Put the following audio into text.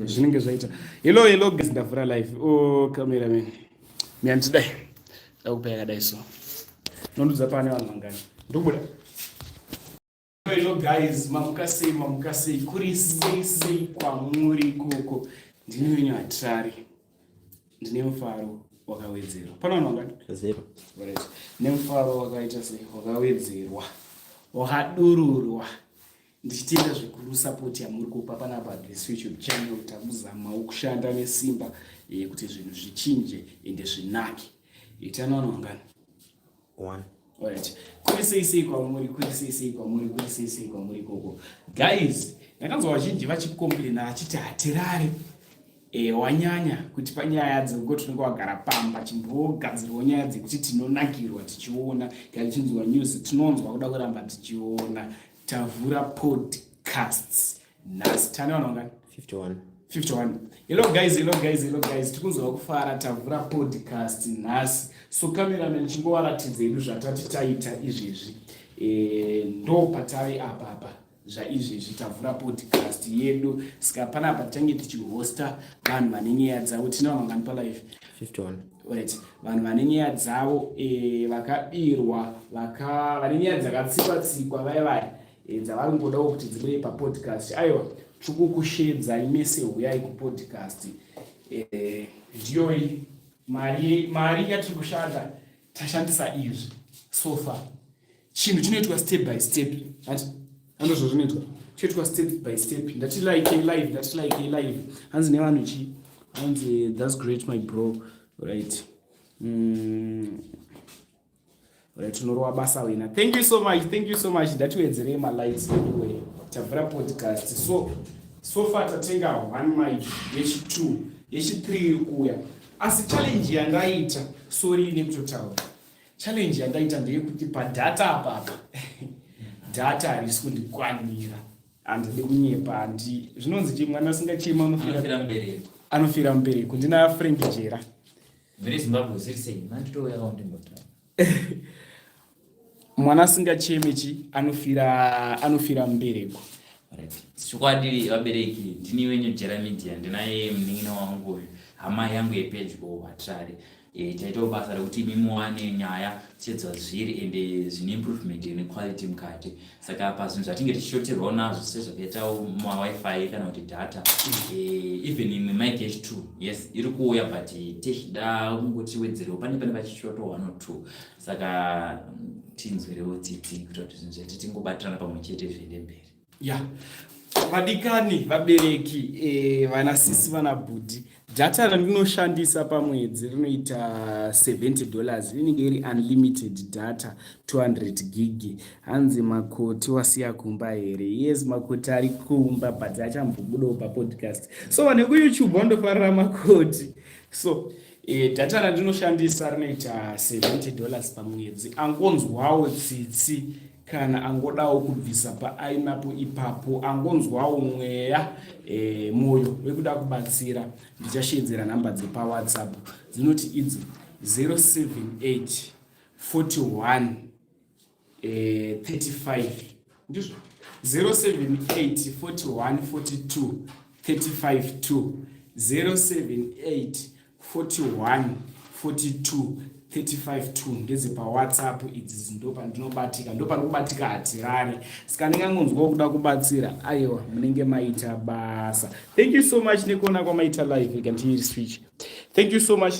Zvinenge zvaita. Hello, hello guys, ndavhura live. Oh, cameraman. Miandidai. Ndakupa yakadai so. Nondudza pane vanhu vangani. Ndobuda. Hello guys, mamuka sei, mamuka sei, kuri sei sei kwamuri ikoko. Ndini wenyu Hatirari. Ndine mufaro wakawedzerwa. Pane vanhu vangani? Zero. Right. Nemufaro wakaita sei? Wakawedzerwa. Wakadururwa. Ndichitenda zvikuru support yamuri kupa panapa this YouTube channel. Takuzamawo kushanda nesimba kuti zvinhu zvichinje ende zvinake. Itano vanhu vangani? One. Alright. Kuri sei sei kwamuri, kuri sei sei kwamuri, kuri sei sei kwamuri ikoko. Guys, ndakanzwa vazhinji vachicomplaina vachiti Hatirare wanyanya kuti panyaya dzekuti tinenge wagara pamba, chimbogadzirwawo nyaya dzekuti tinonakirwa tichiona, kana tichinzwa news tinonzwa kuda kuramba tichiona. Tavhura podcasts nhasi. Tane vanhu vangani? 51. 51. Hello guys, hello guys, hello guys. Tikunzwa kufara, tavhura podcast nhasi. So cameraman, chingovaratidza edu zvatati taita izvezvi. Ndo patave apa apa zvaizvezvi, tavhura podcast yedu. Saka panapa tichange tichihosta vanhu vane nyaya dzavo. Tina vanhu vangani palive? 51. Right. Vanhu vane nyaya dzavo, vakabirwa, vane nyaya dzakatsikwa tsikwa, vaya vaya dzavari kungodawo kuti dzibude papodcast. Aiwa, tikukushedzai mese, huyai kupodcast. Ndiyoyi mari yatiri kushanda, tashandisa izvi so far. Chinhu chinoitwa step by step, ati andozvo zvinoitwa, chinoitwa step by step. Ndati like live, ndati like live. Hanzi nevanhu chi, hanzi, "That's great, my bro." Right. Right, tinorova basa wena. Thank you so much, thank you so much. Ndatiwedzerei malikes anyway. Tavhura podcast. So far tatenga one mic, yechi2, yechi3 iri kuuya. Asi challenge yandaita, sorry nekutotaura, challenge yandaita ndeyekuti padata apapa, data harisi kundikwanira. Handidi kunyepa, handi zvinonzi chi, mwana asingachema anofira Anofira mubereko. Anofira mubereko. Ndina Frank Jera. Muri Zimbabwe zviri sei? Manditouya kaundimbota. Mwana asingacheme chi, anofira mubereko. Right. Chokwadi vabereki, ndini wenyu Jera Media, ndinaye munin'ina wangu, hama yangu yepedyo, Hatirare. Taitawo basa rekuti imi muwane nyaya sedzvazviri ende zvine improvement nequality mukati. Saka pazvinhu zvatinge tichishoterwawo nazvo, sezvakaitawo maWiFi kana kuti data, even imwe mic H2, yes, iri kuuya, but tichida kungoti wedzerewo pane pachishoto 1 or 2. Saka tinzwirewo tsitsi kuitira kuti zvinhu zvedu tingobatirana pamwe chete zviende mberi. Ya, vadikani vabereki, vana sisi, vana bhudhi, data randinoshandisa pamwedzi rinoita $70. Inenge iri unlimited data, 200 gig. Hanzi, "Makoti wasiya kumba here?" Yes, makoti ari kumba, but achambobudawo papodcast. So vanhu vekuYouTube vandofarira makoti. So data randinoshandisa rinoita $70 pamwedzi. Angonzwawo tsitsi kana angodawo kubvisa paainapo ipapo, angonzwawo mweya, mwoyo wekuda kubatsira, ndichashedzera nhamba dzepaWhatsApp dzinoti idzi: 078 41 35, ndizvo, 078 41 42 35 2, 078 41 42 35 2. NdedzepaWhatsApp idzi, ndo pandinobatika, ndo panobatika Hatirare. Saka ndingangonzwawo kuda kubatsira, aiwa, munenge maita basa. Thank you so much nekuona kwamaita live. Ikandii switch. Thank you so much.